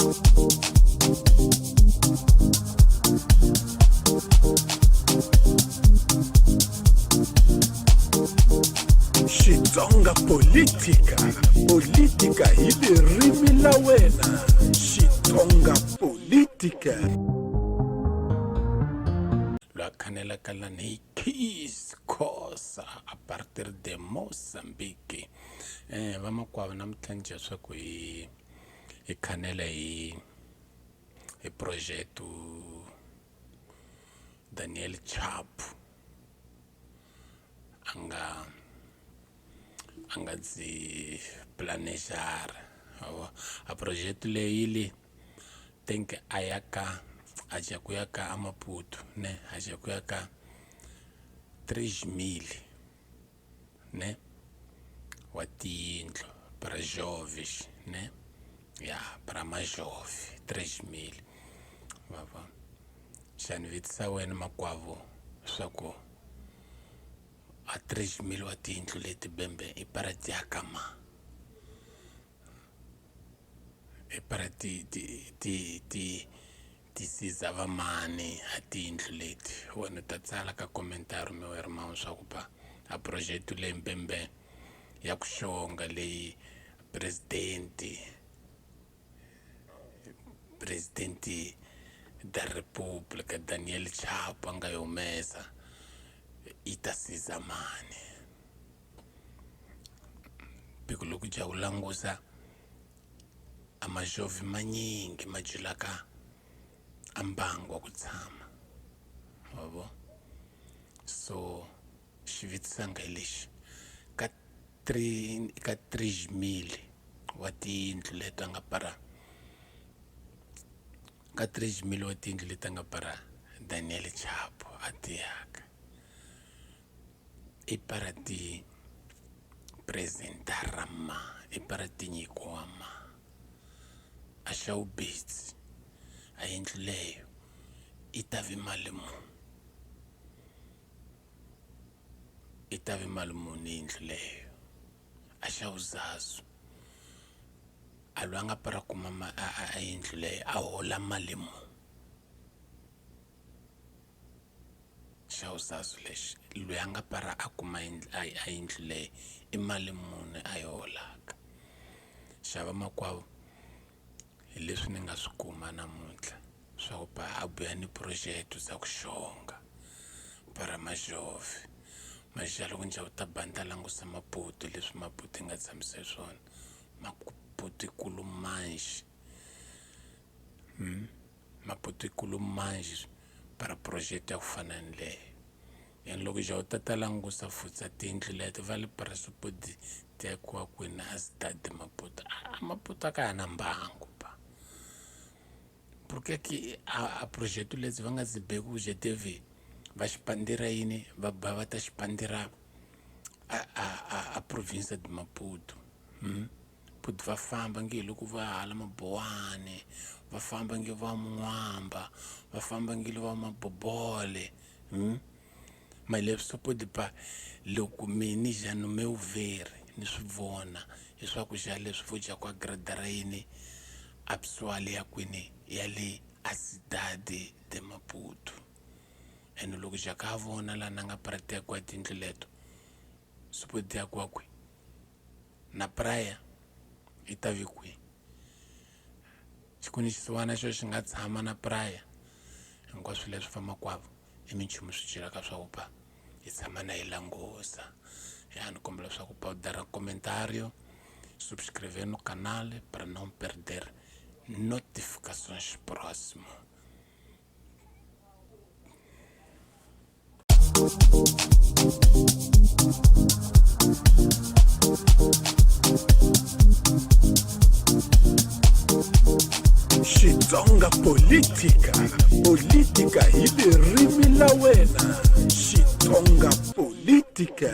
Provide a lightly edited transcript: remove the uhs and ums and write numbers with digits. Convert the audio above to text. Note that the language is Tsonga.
Xitsonga Politica, Politica hi ririmi la wena. Xitsonga Politica. Lwa khanelaka lani hi Keys Khosa a partir de Mozambique. Vamakwavo namuntlha ni dya swa ku hi hi khanela hi hi project Daniel Chapo a nga a nga byi planejara a project leyi le think a ya ka a dya ku ya ka a Maputo ne a dya ku ya ka três mil ne wa tiyindlu para jovens ne ya para majove três mil ma vo xa ni vutisa wena makwavo swa ku a três mil wa tiyindlu leti bembe i para ti aka ma i para ti ti ti ti ti siza va mani a tiyindlu leti wena u ta tsala ka commentary meu irmão swa ku ba a project leyi mbembe ya ku xonga leyi president president da República Daniel Chapo a nga yi humesa yi ta siza mani hi ku loko dya ku langusa a majovhi manyingi ma julaka a mbangu wa ku tshama ma vo so xivutisanga hi lexi ka ka três mil wa tiyindlu leti a nga para ka três mil wa tiyindlu leti a nga para Daniel Chapo a ti aka i para ti presentara ma i para ti nyikiwa ma a xa wu betsi a yindlu leyo yi ta vi mali muni yi ta vi mali muni yindlu leyo a xa vuzazu a lwa nga para kuma a yindlu leyo a hola mali muni. Xa vuzazu lexi loyi a nga para a kuma yindlu a yindlu leyi i mali muni a yi holaka xa vamakwavo hi leswi ni nga swi kuma namuntlha swa ku ba a buya ni project za ku xonga para majove maja loko njhe u ta ba ni ta langusa maputo leswi maputo yi nga tshamisa swona maputo kulu manjhe Maputo ikulu manji para project ya ku fana ni leyo and loko ja u ta ta langusa futsa tiyindlu leti va le parasopodi ti akiwa kwini a cidade de Maputo a Maputo a ka ha na mbangu ba porque que a projeto leti va nga dzi beki ku GTV va xipandira yini va ba va ta xipandira a a a a province de Maputo. Futhi va famba nge hi loko va hala Mabowani va famba nge va Mun'wamba va famba nge va Mabobole ma leswi ba loko me ni dya no meu ver ni swi vona i swakudya leswi vo dya kwa gradara yini a ya kwini ya le a Cidade de Maputo ene loko dya ka vona la na nga kwa tiyindlu leto swi kwi. Na praia yi ta vi kwihi xikuni xisiwana xo xi nga tshama na praia hinkwaswo leswi vamakwavo i minchumu swi byelaka swa ku ba hi tshama na yi langusa ya ni kombela swa ku pawudara comentario subscrever no canal para não perder notificações próximo. Xitsonga Politica, Politica hi ririmi la wena. Xitsonga Politica.